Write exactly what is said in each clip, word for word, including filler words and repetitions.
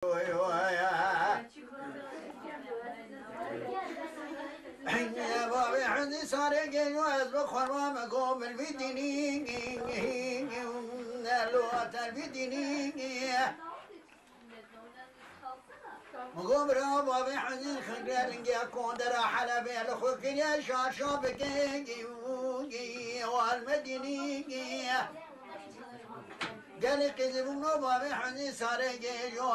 Oy, oy, oy. Bavê Hezî sarê gêjo ez bi xorma me go min vî dînî. Lo te vî dînî. Min go bira bavê Hezî xigre lingê kondera Helebê li xwe kiriye şaşa bike. Wal me dînî. Gelê qîzî bûno bavê Hezî sarê gêjo.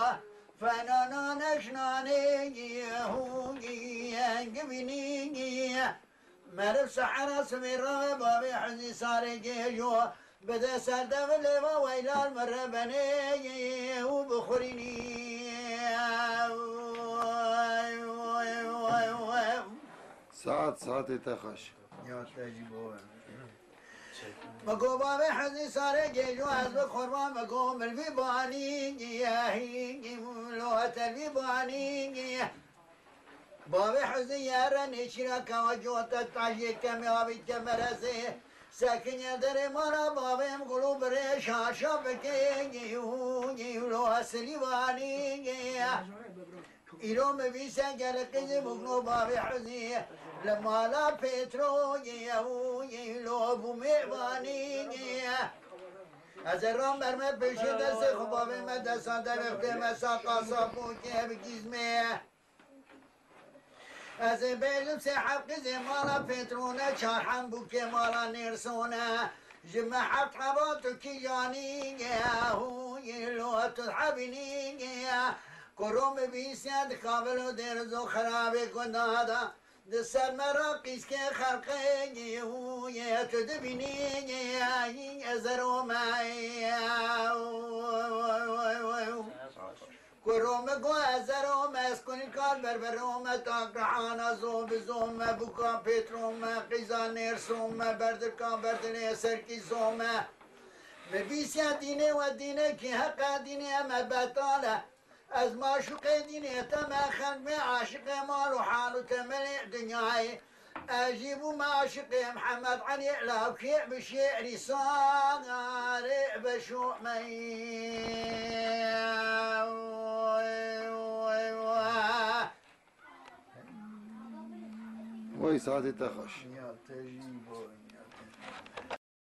Fenana neşnanê hûngî gibînî. Meriv sehera sibê rave bavê Hezî sarê gêjo. Bide ser devilê ve weylan min rebenê û bixurînî. Saet, saetê te xweş. Ya te jî bo. Me go bavê Hezî sarê gêjo ez bi xorma me go min vî banî. Lo te vî banî. Bavê Hezî yere nêçîra kawa cota tajê kemê avî kemerezê. Sekinye derê mala bavê em gulu birê şaşa bike. Lo esilî vanî. Îro min vîse gelê qîzî bûkno bavê Hezî. Li mala Pêtro ye û lo bû mêvanî. Ez ê ram berme pêşê destê xwe bavê me desa devê xwe me saqa sapûkê bi gîzmê. Ez ê bêjim sê heb qîzê mala Pêtrone, çar hem bûkê mala Nêrsone. Ji me heb heba tu kîjanî ye, hû yî lo tu hebînî ye. Kuro min bîsiya di kavil û dêriz û xirabê gunda da. Di ser me re qîzkê xelqê yî hû yê tu dibînî ye, yî ez ero me ye. Kuro min go ez ero me, ez kunî kar berbero me, tak rihana zo bi zo me, buka Pêtro me, qîza Nêrso me, berdika berdinê serkî zo me. Me bîsiya dînê we dînekî heqa dînê me betal e. Ez maşuqê dînê te me xelk me aşiqê mal û hal û temelê dinyayê. Ez jî bûme aşiqê Mihemed Elî Lawkê bi şêrî sarê beşo me. Wey saetê te xweş. Ya te jî bo, ya